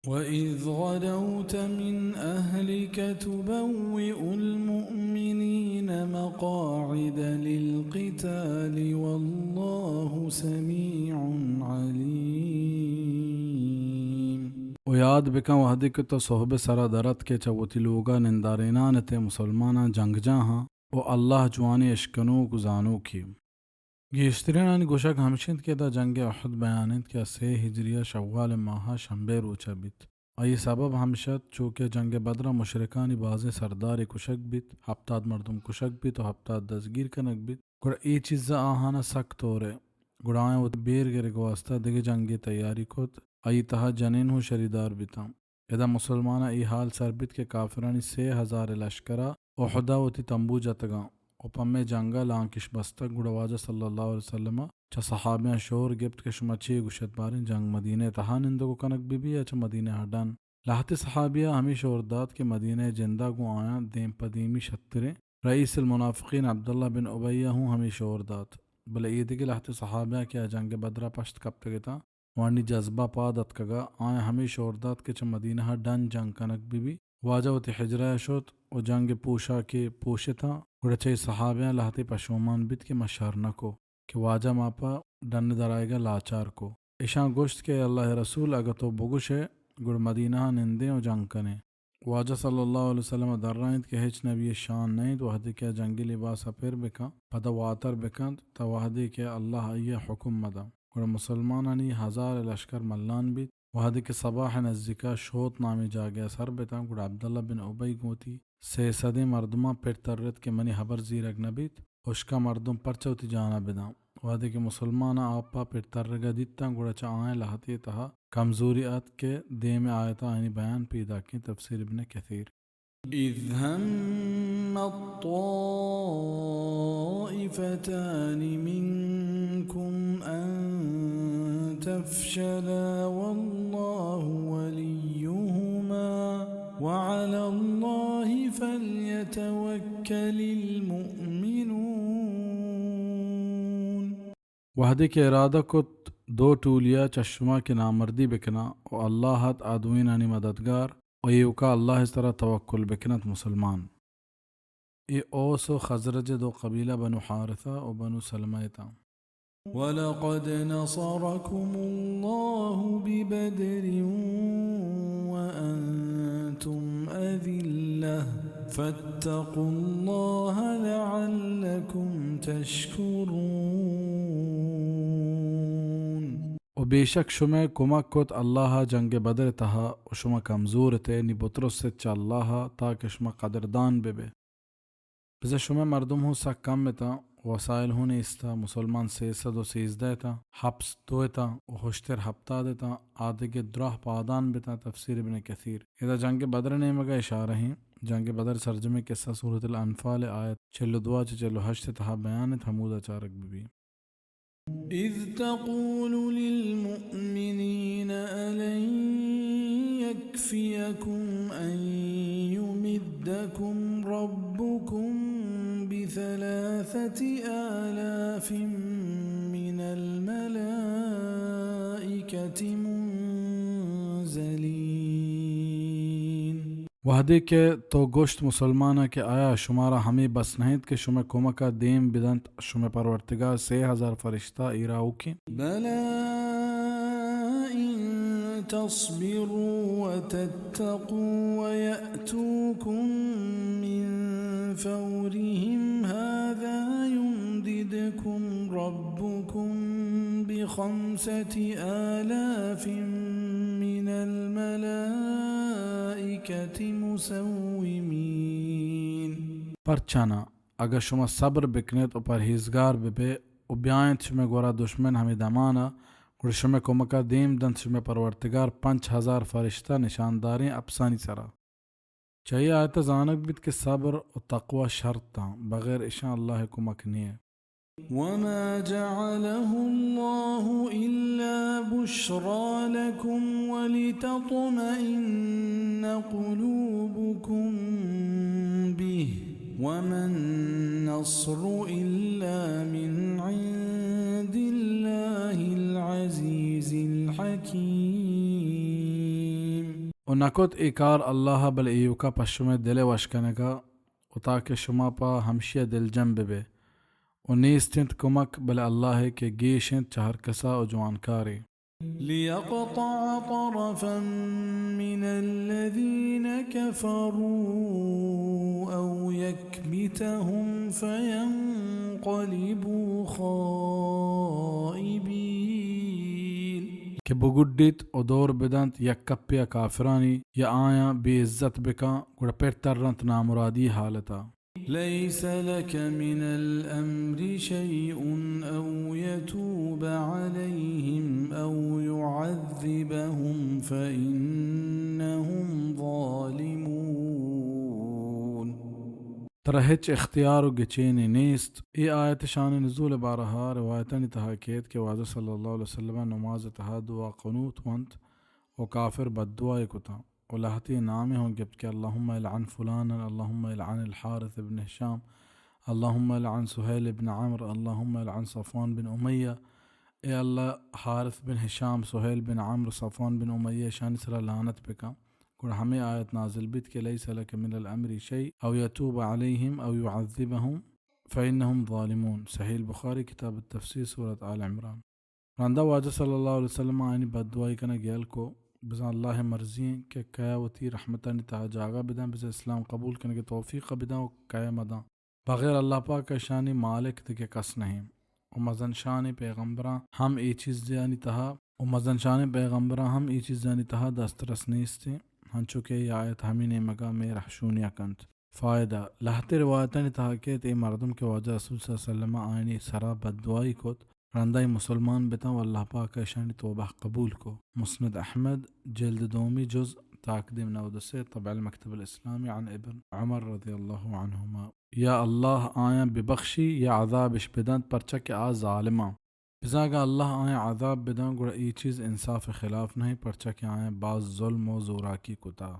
وإذ غدوت من أهلك تبوئ المؤمنين مقاعد للقتال والله سميع عليم۔ و یاد بکن وہدے کہ تو صحب سرا درت کہ چہ وتی لوگا نندارینان تے مسلماناں جنگ جاہاں، و اللہ جوانیں اشکنوک و زانوکے۔ گیشترینانی گوشگ ہمش انت کہ ادا جنگ احد بیان انت کہ آ سے ہجریہ شوال ماہ شنبے روچا بیت۔ آئی سبب ہمش ات چو کہ جنگ بدرا مشرکانی بازیں سردارے کشگ بیت، ہپتاد مردم کشگ بیت و ہپتاد دزگیر کنگ بیت۔ گڑا اے چیزا آہانا سک تورے۔ گڑا آیاں وتی بیر گرگ واسطہ دگہ جنگے تیاری کت۔ آئی تہا جنین ہوں شریدار بیتاں۔ ادا مسلماناں اے حال سر بیت کہ کافرانی سے ہزار لشکرا احدا وتی تمبو جتگاں و پمے جنگا لانکش بستگ۔ گڑا واجہ صلی اللہ علیہ وسلم چہ صحابیاں شور گپت کہ شما چے گوشت، باریں جنگ مدینہ تہا نندگ و کنگ بہ بی یا چہ مدینہ ڈن؟ لہتے صحابیاں ہمے شور دات کہ مدینہ جندا گوں آیاں دیم پہ دیمی شتریں۔ رئیس المنافقین عبداللہ بن ابیہ ہوں ہمے شور دات، بلے اے دگہ لہتے صحابیاں کہ آ جنگ بدرا پشت کپتگ اتاں، وانی جذبہ پاد اتکگا، آیاں ہمے شور دات کہ چہ مدینہ ء ڈن جنگ کنگ بہ بی۔ واجہ وتی حجرہ ء شت و جنگ ء پوشاکے پوشتاں، گڑا چہ اے صحابیاں لہتے پشومان بیت کہ ما شر نہ کو کہ واجہ ما پہ ڈن ء درآیگ ء لاچار کو۔ اشاں گوشت کہ اے اللہ ء رسول، اگہ تو بگوش ئے، گڑا مدینہ ء نندیں و جنگ کنیں۔ واجہ صلی اللہ علیہ وسلم ء درائینت کہ ہچ نبی ء شان نہ انت وہدے کہ آ جنگی لباس ء پر بکن، پدا واتر بکنت، تا وہدے کہ اللہ آئی ء حکم مدن۔ گڑا مسلمانانی ہزار ء لشکر ملان بیت۔ وہدے کہ صباح ء نزیکا شوت نامیں جاگہ ء سر بتاں، گڑا عبداللہ بن ابی گوں وتی سے سدیں مردماں پر ترت کہ منی ہبر زیرگ نہ بیت، ہشکا مردم پرچا وتی جانا بداں۔ وہدے کہ مسلماناں آپا پر ترگا دیتاں، گڑا چہ آیاں لہتے تہا کمزوری اتک کہ دیم آیتا آیانی بیان پیداکیں۔ تفسیر ابن کثیر۔ إذ هم الطائفتان منكم أن تفشلا والله وليهما وعلى الله فليتوكل المؤمنون۔ وہدے کہ ارادہ کت دو ٹولیا چہ شما کہ نامردی بکناں و اللہ ات آ دوئینانی مددگار و ایوکا اللہ ء سرا توکل بکنت مسلمان۔ اے اوس و خزرج ء دو قبیلہ بنو حارثہ و بنو سلمہ اتاں۔ ولقد نصركم الله ببدر وأنتم أذلة فاتقوا الله لعلكم تشكرون۔ و بیشک شمئے کمک کت اللہ ء جنگ بدر تہا و شما کمزور اتئے، نی بترست چہ اللہ ء تاکہ شما قدردان ببئے۔ بزاں شمئے مردم ہوں سک کم اتاں، وسائل ہوں نیستا، مسلمان سے سد و سیزدہ اتاں، حبس دو اتاں و ہشتر ہپتاد اتاں، آ دگہ دراہ پادان بتاں۔ تفسیر ابن کثیر۔ ادا جنگ بدر نیمگا اشارہ ہیں۔ جنگ بدر سرجمیں قصہ سورۃ الانفال آیت چل و دو چہ چل و ہشت تہا بیان انت، ہمودا چارگ ببی۔ إذ تقول للمؤمنين ألن يكفيكم أن يمدكم ربكم بثلاثة آلاف من الملائكة منزلين۔ وہدے کہ تو گوشت مسلماناں کہ آیا شمارا ہمے بس نہ انت کہ شمئے کمکا دیم بدنت شمئے پرورتگار سے ہزار فرشتہ ایر آؤکیں؟ بلى إن تصبروا وتتقوا ويأتوكم من فورهم هذا يمددكم ربكم بخمسة آلاف من الملائكة مسومين۔ پرچا نہ، اگاں شما صبر بکنیت و پرہیزگار ببئے و بیاینت شمئے گورا دشمن ہمے دمانا، گڑا شمئے کمکا دیم دنت شمئے پرورتگار پنچ ہزار فرشتہ نشانداریں اپسانی سرا۔ چہ اے آیتا زانگ بیت کہ صبر و تقوی شرطاں، بغیر اشاں اللہ ء کمک نیہ۔ وما جعله الله إلا بشرى لكم ولتطمئن قلوبكم به وما النصر إلا من عند الله العزيز الحكيم۔ و نکت اے کار اللہ ءَ بلے ایوکا پہ شمئے دل ءِ وش کنگا و تاکہ شما پہ ہمشی ءَ دلجم ببئے۔ و نیست انت کمک بلے اللہ ءِ کہ گیش انت چہ ہر کسا و جوانکارے۔ ليقطع طرفا من الذين كفروا أو يكبتهم فينقلبوا خائبين۔ کہ بگڈیت و دور بدنت یک کپے ءَ کافرانی یا آیاں بے عزت بکاں، گڑا پر ترنت نامرادی حالتا۔ ليس لك من الأمر شيء أو يتوب عليهم أو يعذبهم فإنهم ظالمون۔ ترا ہچ اختیار و گچینے نیست۔ اے آیت شان نزول بارہا روایتانی تہا کیت کہ واجہ صلی اللہ علیہ وسلم نماز تہا دعا قنوت ونت و کافر بددعائے کتاں۔ و لہتے نامے ہوں گپت کہ اللہم العن فلانا، اللہم العن الحارث بن ہشام، اللہم العن سہیل بن عمرو، اللہم العن صفوان بن امیہ۔ اے اللہ، حارث بن ہشام، سہیل بن عمرو، صفوان بن امیہ، اشانی سرا لعنت بکن۔ گڑا ہمے آیت نازل بیت کہ لیس لک من الامر شیء او یتوب علیہم او یعذبہم فانہم ظالمون۔ صحیح البخاری، کتاب التفسیر، سورۃ آل عمران۔ رندا واجہ صلی اللہ علیہ وسلم آیانی بددعائی کنگ یل کو، بزاں اللہ مرضی ایں کہ کئے وتی رحمتانی تہا جاگہ بداں، بزاں اسلام قبول کنگ توفیق بداں و کئے مداں۔ بغیر اللہ پاک اشانی مالک دگہ کس نہیں۔ و مزن شان پیغمبراں ہم اے چیزانی تہا، و مزن شان پیغمبراں ہم اے چیزانی تہا دسترس نیست ایں، ہنچو کہ اے آیت ہمے نیمگا مے رہشونیا کنت۔ فائدہ، لہتے روایتانی تہا کیت اے مردم کہ واجہ رسول صلی اللہ علیہ وسلم آیانی سرا بددعائی کت، رندا اے مسلمان بتاں و اللہ پاک اشانی توبہ قبول کو۔ مسند احمد، جلد دومی، جز تاکدیم نود و سے، طبع المکتب الاسلامی، عن ابن عمر رضی اللہ عنہما۔ یا اللہ آیاں ببخشی یا عذابش بدنت، پرچا کہ آ ظالماں۔ بزاں اگاں اللہ آیاں عذاب بداں، گڑا اے چیز انصاف خلاف نہیں، پرچا کہ آیاں باز ظلم و زوراکی کتا۔